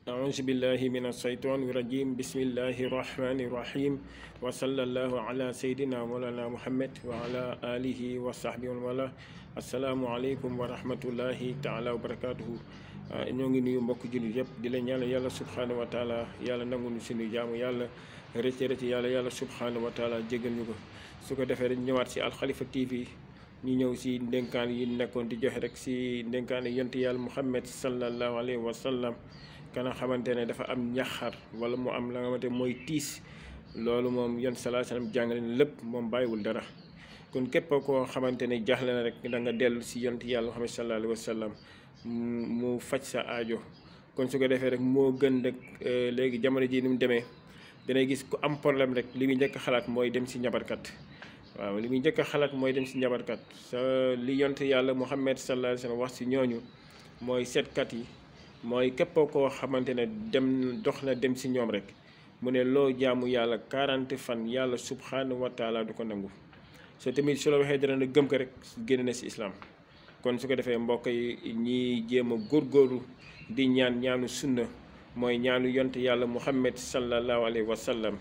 أعوذ بالله من الشيطان الرجيم بسم الله الرحمن الرحيم وصلى الله على سيدنا مولانا محمد وعلى آله وصحبه ولا السلام عليكم ورحمة الله تعالى وبركاته ñoo ngi nuyu mbokk jullit yëpp di la ñaanal yàlla subhanahu wa taala yàlla nangu ñu suñu jaamu yàlla rëcc yàlla subhanahu wa taala jégal ñu ko su ko defee rek ñëwaat si Alkhalifa TV ñu ñëw si ndénkaan yi nekkoon di joxe rek si ndénkaan yonent yàlla Muhammad sallallahu alayhi wa sallam kana xamante ne dafa am ñaxar wala mu am la nga xamante mooy tiis loolu moom yon salaa salaam jàngale ne lépp moom bàyyiwul dara kon képp koo xamante ne jaaxle na rek da nga dellu si yonent yàlla Muhammad sallallahu alayhi wa sallam mu faj sa aajo kon su ko defee rek moo gën rek léegi jamono ji ni mu demee danay gis ku am problème rek li muy njëkk a xalaat mooy dem si njabarkat waaw li muy njëkk a xalaat mooy dem si njabarkat sa li yonent yàlla Muhammad sallallahu alayhi wa sallam wax si ñooñu mooy seetkat yi mooy képp koo xamante ne dem dox na dem si ñoom rek mu ne loo jaamu yàlla 40 fan yàlla subhanahu wa taala du ko nangu so tamit su la waxee dara na gëm ko rek génn na si islam kon su ko defee mbokk yi ñiy jéem a góorgóorlu di ñaanu sunna mooy ñaanu yonte yàlla Muhammad sallallahu alayhi wa sallam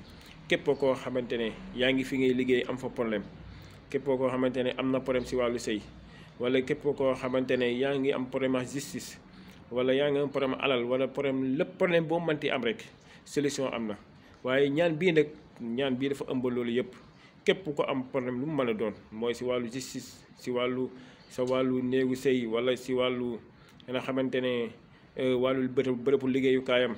képp koo xamante ne yaa ngi fi ngay liggéey am fa problème képp koo xamante ne am na problème si wàllu sëy wala képp koo xamante ne yaa ngi am problème ak justice wala yaa ngi am problème alal wala problème lépp problème boo mënti am rek solution am na waaye ñaan bii nag ñaan bii dafa ëmb loolu yëpp képp ko am problème lu mu mën a doon mooy si wàllu justice si wàllu sa wàllu néegu sëy wala si wàllu nga xamante ne wàllu bërëbu liggéeyukaayam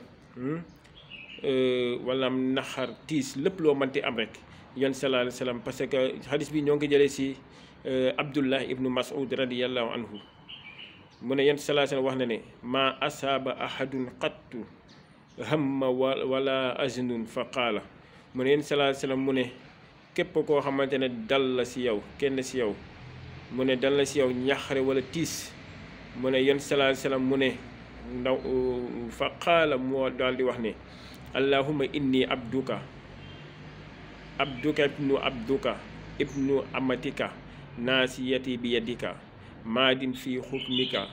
wala am naxar tiis lépp loo mënti am rek yon sallallahu alayhi wa sallam parce que hadis bi ñoo ngi jëlee si Abdullah ibnu Mas'ud radiyallahu anhu mu ne yent salaa sallam wax na ne maa asaaba ahadun qattu hamma wala aznun fa qaala mu ne yent salaa sallam mu ne képp koo xamante ne dal la si yow kenn si yow mu ne dal la si yow ñaxare wala tiis mu ne yent salaa sallam mu ne ndaw fa qaala moo daal di wax ne allahumma inni abduka ibnu amatika naasiyati bi yadika maadin fi xukmika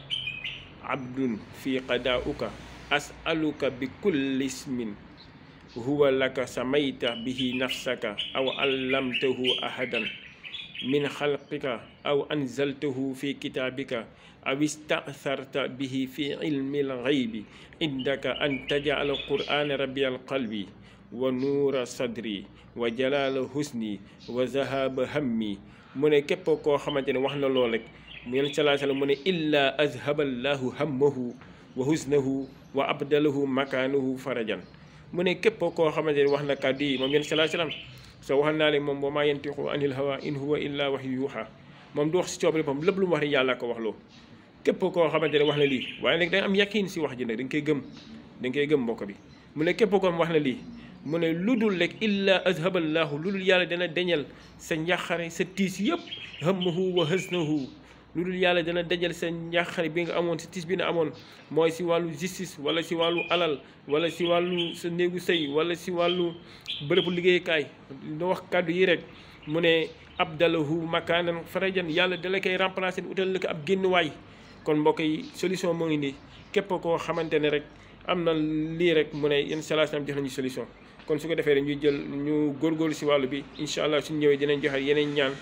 abdun fi qadaa'uka as'aluka bi kulli ismin huwa laka samayta bihi nafsaka aw allamtahu ahadan min xalqika aw anzaltahu fi kitaabika aw ista'tharta bihi fi ilmi al-ghaybi indaka an taj'ala qur'ana rabial qalbi wa nuura sadri wa jalaala husni wa zahaba hammi mu ne képp koo xamante ne wax na lool rek mu yonent salaa sallam mu ne illa azhaballahu hammahu wa husnahu wa abdalahu makaanahu farajan mu ne képp koo xamante ne wax na kàddu yi moom yonent salaa sallam soo waxal naa leen moom wa maa yantiqu anil hawa in huwa illa wahyu yuuha moom du wax si coobare boppam lépp lu mu wax rek yàlla ko wax loo képp koo xamante ne wax na lii waaye nag da am yaqiin si wax ji nag da nga koy gëm mbokk bi mu ne képp koo wax na lii mu ne lu dul rek illa azhaballahu lu dul yàlla dana deñal sa njàqare sa tiis yëpp hammahu wa hasnahu lu dul yàlla dana dajal sa njàqare bi nga amoon si tiis bi na amoon mooy si wàllu justice wala si wàllu alal wala si wàllu sa néegu sëy wala si wàllu bërëbu liggéeykaay no wax kàddu yi rek mu ne abdalahu makaanan farajan yàlla dala koy remplacer utal la ko ab génnuwaay kon mbokk yi solution moo ngi nii képp koo xamante ne rek am na lii rek mu ne yenn salaasam jox nañu solution kon su ko defee rek ñu góorgóorlu si wàllu bi incha allah suñu ñëwee dinañ joxe yeneen ñaan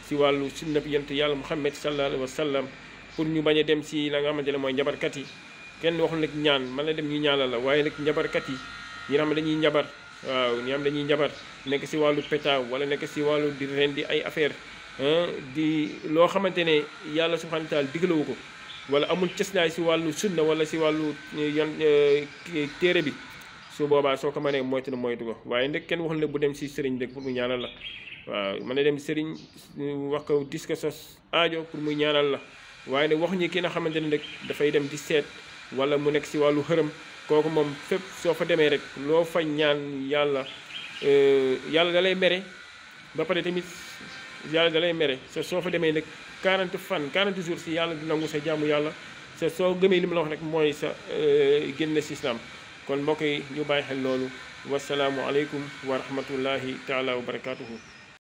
si wàllu sunna bi yonent yàlla Muhammad sallallahu alayhi wa sallam pour ñu bañ a dem si la nga xamante ne mooy njabarkat yi kenn waxul nag ñaan man la dem ñu ñaanal la waaye nag njabarkat yi ñi nga xam ne dañuy njabar waaw ñi nga xam dañuy njabar nekk si wàllu pétaw wala nekk si wàllu di rendi ay affaire di loo xamante ne yàlla subhanahu wa taala diglawu ko wala amul cëslaay si wàllu sunna wala si wàllu téere bi su boobaa soo ko mënee moytu ko waaye nag kenn waxul ne bu dem si sëriñ rek pour mu ñaanal la waaw mën na dem sëriñ wax ko dis ko sos aajo pour muy ñaanal la waaye nag wax ñi ki nga xamante ne rek dafay dem di seet wala mu nekk si wàllu xërëm kooku moom fépp soo fa demee rek loo fa ñaan yàlla da lay mere ba pare tamit yàlla da lay mere soo fa demee nag 40 jours si yàlla du nangu sa jaamu yàlla soo gëmee li mu la wax rek mooy sa génn si islam kon mbokk yi ñu bàyyi xel loolu wasalaamu aleykum wa rahmatullahi taala wa barakatuhu